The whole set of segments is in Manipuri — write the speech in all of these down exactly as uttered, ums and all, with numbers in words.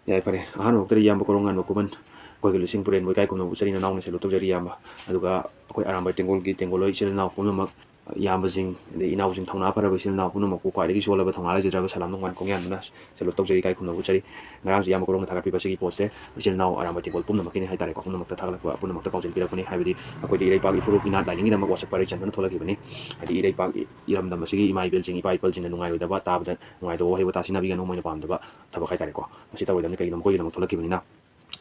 ꯌꯥꯏ, ꯐꯔꯦ꯫ ꯑꯍꯥꯟꯕꯃꯛꯇꯗ ꯏꯌꯥꯝꯕ ꯀꯣꯔꯧꯉꯥꯟꯕ ꯈꯨꯃꯟ, ꯑꯩꯈꯣꯏꯒꯤ ꯂꯨꯆꯤꯡ ꯄꯨꯔꯦꯟꯕꯨ ꯏꯀꯥꯏ ꯈꯨꯝꯅꯕ ꯎꯠꯆꯔꯤ, ꯅꯅꯥꯎꯅ salute ꯇꯧꯖꯔꯤ ꯏꯌꯥꯝꯕ꯫ ꯑꯗꯨꯒ ꯑꯩꯈꯣꯏ ꯑꯔꯥꯝꯕꯥꯏ ꯇꯦꯡꯒꯣꯜꯒꯤ ꯇꯦꯡꯒꯣꯜ ꯍꯣꯏ ꯏꯆꯤꯜ ꯏꯅꯥꯎ ꯄꯨꯝꯅꯃꯛ, ꯏꯌꯥꯝꯕꯁꯤꯡ, ꯑꯗꯩ ꯏꯅꯥꯎꯁꯤꯡ, ꯊꯧꯅꯥ ꯐꯔꯕ ꯏꯆꯤꯜ ꯏꯅꯥꯎ ꯄꯨꯝꯅꯃꯛꯄꯨ ꯈ꯭ꯋꯥꯏꯗꯒꯤ ꯁꯣꯜꯂꯕ, ꯊꯧꯅꯥ ꯂꯩꯖꯗ꯭ꯔꯕ ꯁꯂꯥꯝ ꯅꯣꯡꯃꯥꯏ ꯈꯣꯡꯌꯥꯟꯗꯨꯅ salute ꯇꯧꯖꯔꯤ, ꯏꯀꯥꯏ ꯈꯨꯝꯅꯕ ꯎꯠꯆꯔꯤ꯫ ꯉꯔꯥꯡꯁꯨ ꯏꯌꯥꯝꯕ ꯀꯣꯔꯧꯅ ꯊꯥꯒꯠꯄꯤꯕ ꯑꯁꯤꯒꯤ ꯄꯣꯠꯁꯦ ꯏꯆꯤꯜ ꯏꯅꯥꯎ ꯑꯔꯥꯝꯕꯥꯏ ꯇꯦꯡꯒꯣꯜ ꯄꯨꯝꯅꯃꯛꯀꯤꯅꯤ ꯍꯥꯏꯇꯥꯔꯦꯀꯣ, ꯄꯨꯝꯅꯃꯛꯇ ꯊꯥꯒꯠꯂꯛꯄ, ꯄꯨꯝꯅꯃꯛꯇ ꯄꯥꯎꯖꯦꯜ ꯄꯤꯔꯛꯄꯅꯤ꯫ ꯍꯥꯏꯕꯗꯤ ꯑꯩꯈꯣꯏꯗꯤ ꯏꯔꯩꯄꯥꯛ ꯏꯐꯨꯔꯨꯞ ꯏꯅꯥꯠ ꯂꯥꯏꯅꯤꯡꯒꯤꯗꯃꯛ ꯋꯥꯁꯛꯄ ꯑꯔꯩ ꯆꯟꯗꯨꯅ ꯊꯣꯛꯂꯛꯈꯤꯕꯅꯤ꯫ ꯍꯥꯏꯗꯤ ꯏꯔꯩꯄꯥꯛ, ꯏꯔꯝꯗꯝ ꯑꯁꯤꯒꯤ ꯏꯃꯥ ꯏꯕꯦꯜꯁꯤꯡ, ꯏꯄꯥ ꯏꯄꯜꯁꯤꯡꯅ ꯅꯨꯡꯉꯥꯏꯔꯣꯏꯗꯕ, ꯇꯥꯕꯗ ꯅꯨꯡꯉꯥꯏꯇꯕ ꯋꯥꯍꯩ ꯋꯥꯇꯥ ꯁꯤꯖꯤꯟꯅꯕꯤꯒꯅꯨ, ꯃꯣꯏꯅ ꯄꯥꯝꯗꯕ ꯊꯕꯛ ꯍꯥꯏꯇꯥꯔꯦꯀꯣ꯫ ꯃꯁꯤ ꯇꯧꯔꯣꯏꯗꯕꯅꯤ, ꯀꯩꯒꯤꯅꯣ ꯃꯈꯣꯏꯒꯤꯗꯃꯛ ꯊꯣꯛꯂꯛꯈꯤꯕꯅꯤꯅ꯫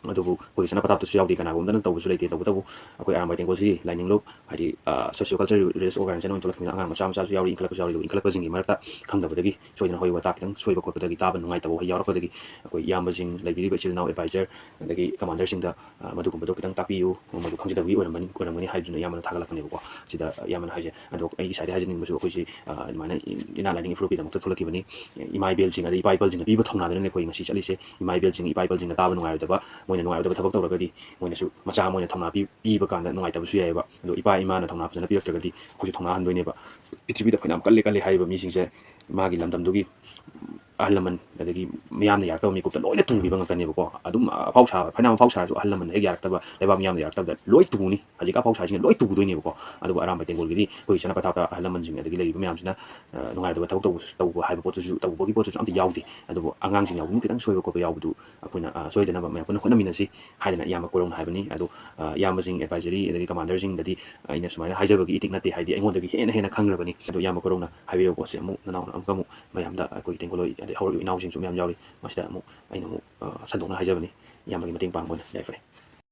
ꯑꯗꯨꯕꯨ ꯑꯩꯈꯣꯏꯒꯤ ꯆꯠꯅ ꯄꯊꯥꯞꯇꯁꯨ ꯌꯥꯎꯗꯦ, ꯀꯅꯥꯒꯨꯝꯕꯗꯅ ꯇꯧꯕꯁꯨ ꯂꯩꯇꯦ꯫ ꯇꯧꯕꯇꯕꯨ ꯑꯩꯈꯣꯏ ꯑꯔꯥꯝꯕꯥꯏ ꯇꯦꯡꯒꯣꯜꯁꯤ ꯂꯥꯏꯅꯤꯡ ꯂꯨꯞ, ꯍꯥꯏꯗꯤ, ꯑ, socio culture religious organization ꯑꯣꯏꯅ ꯊꯣꯛꯂꯛꯈꯤꯕꯅꯤꯅ ꯑꯉꯥꯡ ꯃꯆꯥ ꯃꯆꯥꯁꯨ ꯌꯥꯎꯔꯤ, ꯏꯟꯈꯠꯂꯛꯄꯁꯨ ꯌꯥꯎꯔꯤ꯫ ꯑꯗꯨ ꯏꯟꯈꯠꯂꯛꯄꯁꯤꯡꯒꯤ ꯃꯔꯛꯇ ꯈꯪꯗꯕꯗꯒꯤ, ꯁꯣꯏꯗꯅ ꯋꯥꯍꯩ ꯋꯥꯇꯥ ꯈꯤꯇꯪ ꯁꯣꯏꯕ ꯈꯣꯠꯄꯗꯒꯤ, ꯇꯥꯕ ꯅꯨꯡꯉꯥꯏꯇꯕ ꯋꯥꯍꯩ ꯌꯥꯎꯔꯛꯄꯗꯒꯤ ꯑꯩꯈꯣꯏ ꯏꯌꯥꯝꯕꯁꯤꯡ, ꯂꯩꯕꯤꯔꯤꯕ ꯏꯆꯤꯜ ꯏꯅꯥꯎ, advisor, ꯑꯗꯒꯤ commanderꯁꯤꯡꯗ, ꯑ, ꯃꯗꯨꯒꯨꯝꯕꯗꯣ ꯈꯤꯇꯪ ꯇꯥꯛꯄꯤꯌꯨ, ꯃꯗꯨ ꯈꯪꯖꯗꯕꯒꯤ ꯑꯣꯏꯔꯝꯃꯅꯤ, ꯑꯣꯏꯔꯝꯒꯅꯤ ꯍꯥꯏꯗꯨꯅ ꯏꯌꯥꯝꯕꯅ ꯊꯥꯒꯠꯂꯛꯄꯅꯦꯕꯀꯣ꯫ ꯁꯤꯗ ꯏꯌꯥꯝꯕꯅ ꯍꯥꯏꯁꯦ꯫ ꯑꯗꯣ ꯑꯩꯒꯤ side ꯗꯒꯤ ꯍꯥꯏꯖꯅꯤꯡꯕꯁꯨ ꯑꯩꯈꯣꯏꯁꯤ, ꯑ, ꯑꯗꯨꯃꯥꯏꯅ ꯏꯅꯥꯠ ꯂꯥꯏꯅꯤꯡ ꯏꯐꯨꯔꯨꯞꯀꯤꯗꯃꯛꯇ ꯊꯣꯛꯂꯛꯈꯤꯕꯅꯤ꯫ ꯏꯃꯥ ꯏꯕꯦꯜꯁꯤꯡ ꯑꯗꯩ ꯏꯄꯥ ꯏꯄꯜꯁꯤꯡꯅ ꯄꯤꯕ ꯊꯧꯅꯥꯗꯨꯅꯅꯦ ꯑꯩꯈꯣꯏ ꯉꯁꯤ ꯆꯠꯂꯤꯁꯦ꯫ ꯏꯃꯥ ꯏꯕꯦꯜꯁꯤꯡ, ꯏꯄꯥ ꯏꯄꯜꯁꯤꯡꯅ ꯇꯥꯕ ꯅꯨꯡꯉꯥꯏꯔꯣꯏꯗꯕ, ꯃꯣꯏꯅ ꯅꯨꯡꯉꯥꯏꯔꯣꯏꯗꯕ ꯊꯕꯛ ꯇꯧꯔꯒꯗꯤ ꯃꯣꯏꯅꯁꯨ ꯃꯆꯥ ꯃꯣꯏꯅ ꯊꯧꯅꯥ ꯄꯤ-, ꯄꯤꯕ ꯀꯥꯟꯗ ꯅꯨꯡꯉꯥꯏꯇꯕꯁꯨ ꯌꯥꯏꯑꯕ꯫ ꯑꯗꯣ ꯏꯄꯥ ꯏꯃꯥꯅ ꯊꯧꯅꯥ ꯐꯖꯅ ꯄꯤꯔꯛꯇ꯭ꯔꯒꯗꯤ ꯑꯩꯈꯣꯏꯁꯨ ꯊꯧꯅꯥ ꯍꯟꯗꯣꯏꯅꯦꯕ꯫ ꯄ꯭ꯔꯤꯊꯤꯕꯤꯗ ꯐꯅꯌꯥꯝ ꯀꯜꯂꯦ ꯀꯜꯂꯦ ꯍꯥꯏꯔꯤꯕ ꯃꯤꯁꯤꯡꯁꯦ ꯃꯥꯒꯤ ꯂꯝꯗꯝꯗꯨꯒꯤ ꯑꯍꯜ ꯂꯃꯟ, ꯑꯗꯒꯤ ꯃꯤꯌꯥꯝꯅ ꯌꯥꯔꯛꯇꯕ ꯃꯤꯀꯨꯞꯇ ꯂꯣꯏꯅ ꯇꯨꯈꯤꯕ ꯉꯥꯛꯇꯅꯦꯕꯀꯣ꯫ ꯑꯗꯨꯝ ꯑꯐꯥꯎ ꯁꯥꯕ, ꯐꯅꯌꯥꯝ ꯑꯐꯥꯎ ꯁꯥꯔꯁꯨ ꯑꯍꯜ ꯂꯃꯟ ꯍꯦꯛ ꯌꯥꯔꯛꯇꯕ, ꯂꯩꯕꯥꯛ ꯃꯤꯌꯥꯝꯅ ꯌꯥꯔꯛꯇꯕꯗ ꯂꯣꯏ ꯇꯨꯅꯤ꯫ ꯍꯧꯖꯤꯛꯀ ꯑꯐꯥꯎ ꯁꯥꯔꯤꯁꯤꯡꯁꯦ ꯂꯣꯏ ꯇꯨꯗꯣꯏꯅꯦꯕꯀꯣ꯫ ꯑꯗꯨꯕꯨ ꯑꯔꯥꯝꯕꯥꯏ ꯇꯦꯡꯒꯣꯜꯒꯤꯗꯤ ꯑꯩꯈꯣꯏꯒꯤ ꯆꯠꯅ ꯄꯊꯥꯞꯇ ꯑꯍꯜ ꯂꯃꯟꯁꯤꯡ ꯑꯗꯒꯤ ꯂꯩꯔꯤꯕ ꯃꯌꯥꯝꯁꯤꯅ, ꯑ, ꯅꯨꯡꯉꯥꯏꯇꯕ ꯊꯕꯛ ꯇꯧꯕ, ꯇꯧꯕ ꯍꯥꯏꯕ ꯄꯣꯠꯇꯨꯁꯨ, ꯇꯧꯕꯒꯤ ꯄꯣꯠꯇꯨꯁꯨ ꯑꯝꯇ ꯌꯥꯎꯗꯦ꯫ ꯑꯗꯨꯕꯨ ꯑꯉꯥꯡꯁꯤꯡ ꯌꯥꯎꯕꯅ ꯈꯤꯇꯪ ꯁꯣꯏꯕ ꯈꯣꯠꯄ ꯌꯥꯎꯕꯗꯨ ꯑꯩꯈꯣꯏꯅ, ꯑ, ꯁꯣꯏꯗꯅꯕ ꯃꯌꯥꯝ ꯄꯨꯟꯅ ꯍꯣꯠꯅꯃꯤꯟꯅꯁꯤ ꯍꯥꯏꯗꯅ ꯏꯌꯥꯝꯕ ꯀꯣꯔꯧꯅ ꯍꯥꯏꯕꯅꯤ꯫ ꯑꯗꯣ, ꯑ, ꯏꯌꯥꯝꯕꯁꯤꯡ, advisory ꯑꯗꯒꯤ commanderꯁꯤꯡꯗꯗꯤ ꯑꯩꯅ ꯁꯨꯃꯥꯏꯅ ꯍꯥꯏꯖꯕꯒꯤ ꯏꯊꯤꯛ ꯅꯠꯇꯦ, ꯍꯥꯏꯗꯤ ꯑꯩꯉꯣꯟꯗꯒꯤ ꯍꯦꯟꯅ ꯍꯦꯟꯅ ꯈꯪꯈ꯭ꯔꯕꯅꯤ꯫ ꯑꯗꯣ ꯏꯌꯥꯝꯕ ꯀꯣꯔꯧꯅ ꯍꯥꯏꯕꯤꯔꯤꯕ ꯄꯣꯠꯁꯦ ꯑꯃꯨꯛ ꯅꯅꯥꯎꯅ ꯑꯃꯨꯛꯀ ꯑꯃꯨꯛ ꯃꯌꯥꯝꯗ, ꯑꯩꯈꯣꯏꯒꯤ ꯇꯦꯡꯒꯣꯜ ꯍꯣꯏ ꯑꯗꯩ ꯍꯧꯔꯛꯏꯕ ꯏꯅꯥꯎꯁꯤꯡꯁꯨ ꯃꯌꯥꯝ ꯌꯥꯎꯔꯤ, ꯃꯁꯤꯗ ꯑꯃꯨꯛ ꯑꯩꯅ ꯑꯃꯨꯛ, ꯑ, ꯁꯟꯗꯣꯛꯅ ꯍꯥꯏꯖꯕꯅꯤ꯫ ꯏꯌꯥꯝꯕꯒꯤ ꯃꯇꯦꯡ ꯄꯥꯡꯕ ꯑꯣꯏꯅ ꯌꯥꯏꯐꯔꯦ꯫